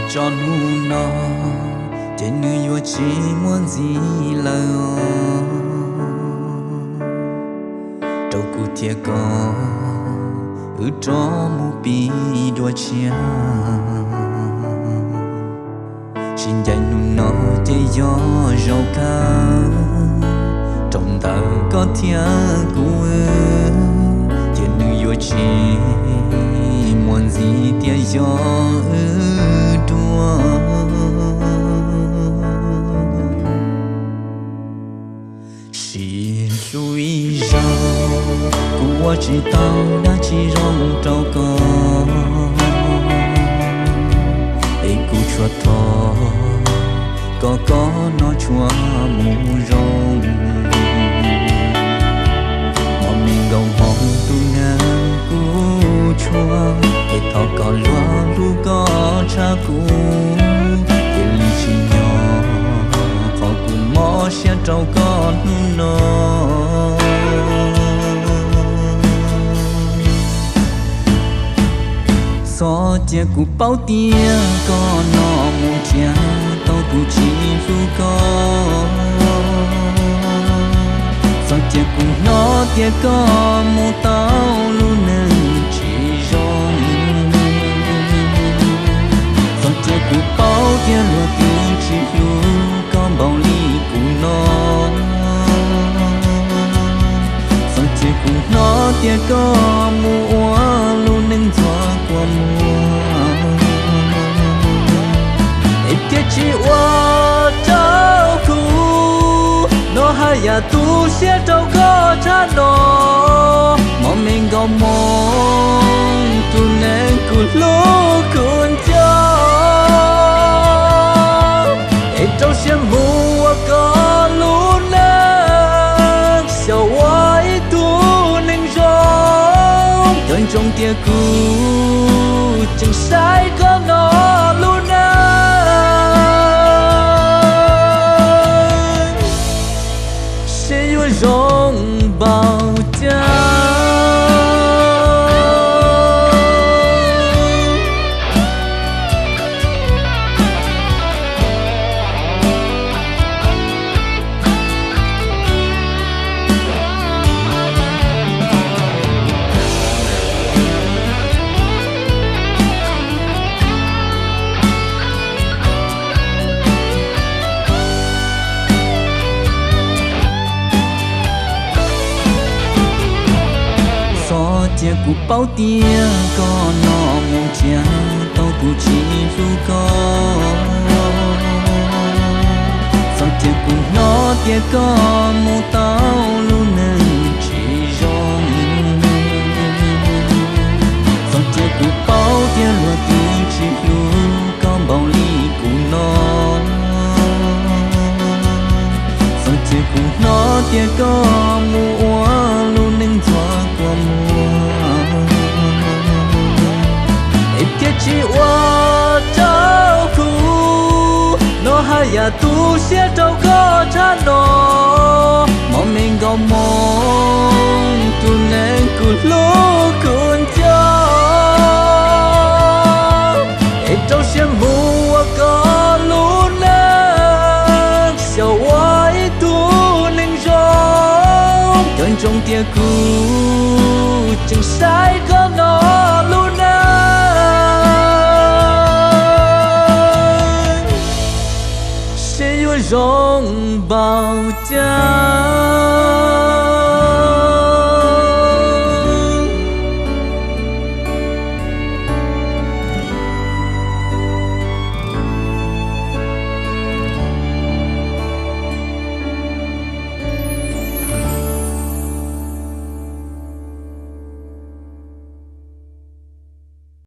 Txog hnub no ces nws yuav tsis muaj ntxiv lawm os. Rau kuv thiab koj, wb rov mus pib dua tshiab. Sib ncaim hnub no ces yog zaum kawg, rau ntawm koj thiab kuv wb, ces nws yuav tsis muaj ntxiv tias yog wb dua. Sim hlub ib zaug, kuv ua tsis tau dab tsi zoo rau koj, es kuv tsuas thov kom koj no tsuas mus zoo. Mos me nkaus hmoov tus neeg kuv tshua, es thov kom luag hlub koj tshaj kuv, cia li tsim nyog qhov kuv mob siab rau koj hnub no. Txhob cia kuv paub tias koj no mus nrhiav tau tus tsis hlub koj. Txhob cia kuv hnov tias koj mus tau lub neej tsis zoo. Txhob cia kuv paub tias luag twb tsis hlub koj npaum li kuv no. Txhob cia kuv hnov tias koj mus ua lub neej ntxuav kua muag, es thiaj tsis ua rau kuv no haj yam tu siab rau koj tshaj no. Mos me nkaus hmoov tus neeg kuv hlub kuv nco, es rau siab mus ua koj lub neej, xyaum ua ib tug neeg zoo. Nco ntsoov tias kuv tseem saib koj no lub neej, seb yuav zoo npaum cas. Txhob cia kuv paub tias koj no mus nrhiav tau tus tsis hlub koj. Txhob cia kuv hnov tias koj mus tau lub neej tsis zoo. Txhob cia kuv paub tias luag twb tsis hlub koj npaum li kuv no. Txhob cia kuv hnov tias koj mus ua lub neej ntxuav kua muag, es thiaj tsis ua rau kuv no haj yam tu siab rau koj tshaj no. Mos me nkaus hmoov tus neeg kuv hlub kuv nco, es rau siab mus ua koj lub neej, xyaum ua ib tug neeg zoo. Nco ntsoov tias kuv tseem saib koj no lub neej, seb yuav zoo npaum cas.